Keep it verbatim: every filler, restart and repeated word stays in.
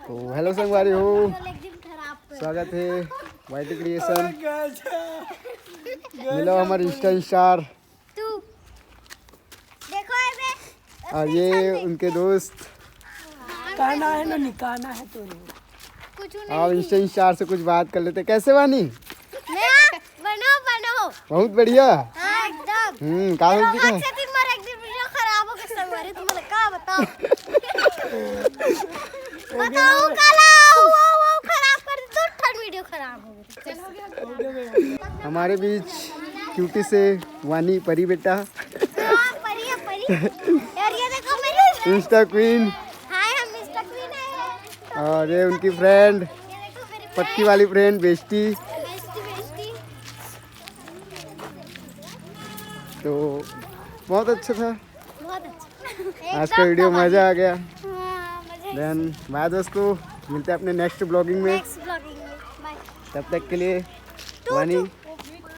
तो हेलो संगवारी हो, स्वागत है वाई टी क्रिएशन। मिलो हमर इंस्टा स्टार। तू देखो, ए बे, और ये उनके दोस्त। काना है ना, निकाना है तो। कुछ नहीं। आप इंस्टा स्टार से कुछ बात कर लेते, कैसे वानी? मैं, बनो, बनो। बहुत बढ़िया। हाँ, एकदम। हम्म, का हो गया? दिन मार एक दिन वीडियो खराब हो गया संगवारी, तुम्हारे का बताओ? बताओ, काला, वो, वो खराब कर दे, दो ठन वीडियो खराब हो गए। हमारे बीच क्यूटी से वानी परी बेटा। हाँ, परी है, परी। यार, ये देखो मेरी इंस्टा क्वीन। हाय, हम इंस्टा क्वीन है। और ये उनकी फ्रेंड, ये देखो मेरी पक्की वाली फ्रेंड, बेस्टी। Bestie, bestie. तो बहुत अच्छा था बहुत अच्छा। आज का वीडियो, मजा आ गया। हाँ, मजा। देन बाय दोस्तों, मिलते हैं अपने नेक्स्ट ब्लॉगिंग में। नेक्स्ट ब्लॉगिंग में। बाय। तब तक के लिए वानी।